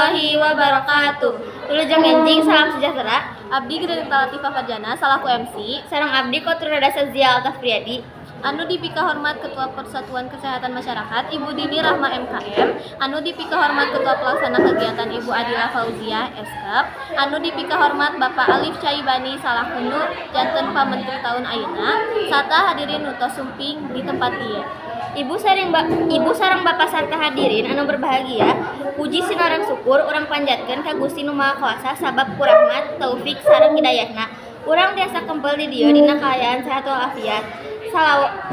Warahmatullahi wabarakatuh. Wilujeng enjing, salam sejahtera. Abdi Grenita Latifah Farjana salaku MC. Sareng abdi Kotrunada Zia Altafriyadi. Anu dipikahormat Ketua Persatuan Kesehatan Masyarakat, Ibu Dini Rahma MKM, anu dipikahormat Ketua Pelaksana Kegiatan, Ibu Adila Fauzia Eskep, anu dipikahormat Bapak Alif Syaibani salaku nu janten Pamenteri tahun ayeuna, sarta hadirin nu tos sumping di tempat ieu. Ibu sareng Bapak sarta hadirin anu berbahagia, puji sinareng syukur urang panjatkeun ka Gusti Nu Maha Kuasa sabab ku rahmat, taufik sareng hidayahna urang tiasa kempel di dieu dina kaayaan sehat walafiat.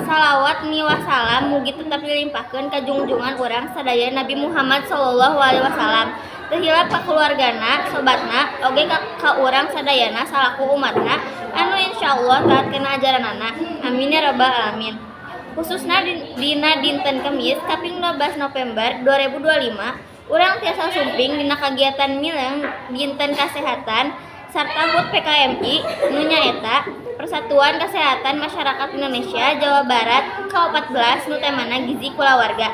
Salawat miwah salam mugi tetap dilimpahkeun ka jungjungan urang sadaya, Nabi Muhammad sallallahu alaihi wasallam. Teu hilap ka keluargana, sobatna, oge ka urang sadayana salaku umatna anu insyaallah taat kana ajaranana. Amin ya rabbal alamin. Khususna dina dinten Kemis kaping 12 November 2025, urang tiasa sumping dina kagiatan mileng dinten kasehatan sarta HUT PKMI nu nyaeta Persatuan Kesehatan Masyarakat Indonesia Jawa Barat ka-14 nu temana gizi kulawarga.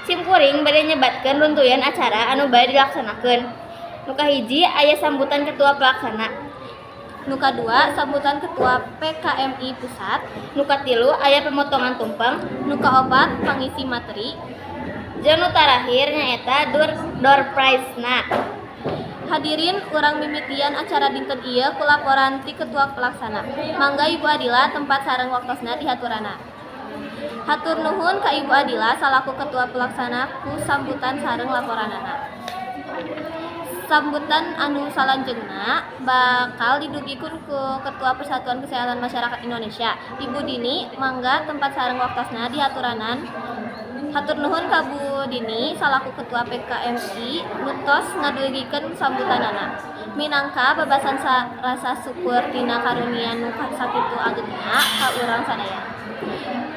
Sim kuring bade nyebatkeun runtuyan acara anu bade dilaksanakeun. Nu kahiji aya sambutan ketua pelaksana. Nu kadua, sambutan Ketua PKMI Pusat. Nu katilu aya pemotongan tumpeng. Nu kaopat, pangisi materi. Jeung nu tarakhir nyaeta door prize-na. Hadirin, urang mimitian acara dinten ieu ku laporan ti Ketua Pelaksana. Mangga, Ibu Adila, tempat sareng waktosna dihaturanan. Hatur nuhun ka Ibu Adila salaku Ketua Pelaksana ku sambutan sareng laporanana. Sambutan anu salanjeungna bakal didugikeun ku Ketua Persatuan Kesehatan Masyarakat Indonesia, Ibu Dini. Mangga, tempat sareng waktosna dihaturanan. Hatur nuhun ka Bu Dini salaku Ketua PKMI nu tos ngadugikeun sambutanana. Minangka babasan rasa syukur tina karunia nu sakitu agengna ka urang sadaya.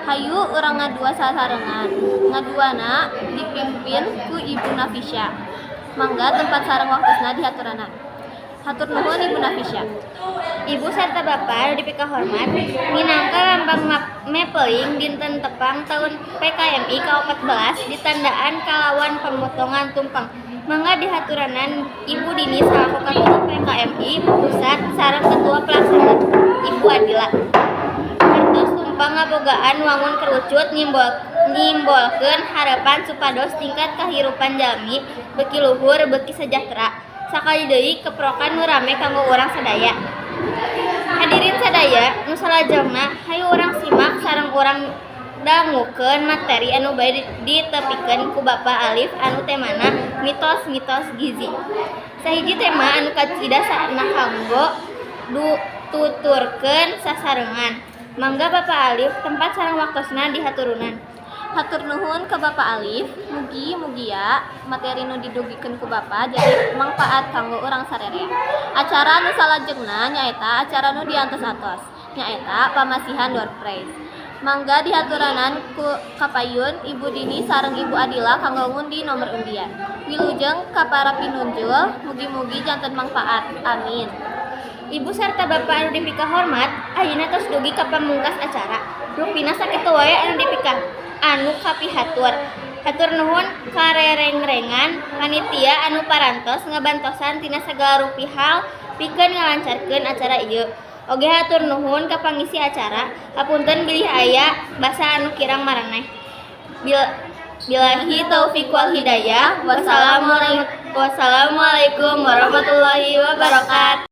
Hayu urang ngadua sasarengan. Ngaduana dipimpin ku Ibu Nafisya. Mangga, tempat sareng waktosna dihaturanan. Hatur nuhun, Ibu Nafisya. Ibu serta Bapak anu dipikahormat, minangka lambang mepeling dinten tepang tahun PKMI ka-14 ditandaan kalawan pemotongan tumpeng. Mangga dihaturanan Ibu Dini salaku Ketua PKMI Pusat sareng Ketua Pelaksana, Ibu Adila. Kartos tumpeng ngabogaan wangun kerucut nyimbolkeun harapan supados tingkat kahirupan jalmi beuki luhur, beuki sejahtera. Sakali deui keprokan nu rame kanggo urang sadaya. Hadirin sadaya, nu salajengna hayu urang simak sareng urang dangukeun materi anu bade ditepikeun ku Bapak Alif anu temana mitos-mitos gizi. Sahiji tema anu kacida saena kanggo dituturkeun sasarengan. Mangga, Bapak Alif, tempat sareng waktosna dihaturunan. Hatur nuhun ka Bapak Alif, mugi mugia materi nu didugikeun ku Bapak jadi mangpaat kanggo urang sarerea. Acara nu salajengna nyaeta acara nu diantos-antos, nyaeta pamasihan door prize. Mangga dihaturanan ku kapayun Ibu Dini sareng Ibu Adila kanggo ngundi nomor undian. Wilujeng ka para pinunjul, mugi-mugi janten mangpaat. Amin. Ibu serta Bapak anu dipikahormat, ayeuna tos dugi ka pamungkas acara. Rupina sakitu wae anu kapihatur. Hatur nuhun ka rerengrengan panitia anu parantos ngabantosan tina sagala rupi hal pikeun ngalancarkeun acara ieu. Oge hatur nuhun ka pangisi acara. Hapunten bilih aya basa anu kirang maraneh. Billahi taufik wal hidayah. Wassalamualaikum warahmatullahi wabarakatuh.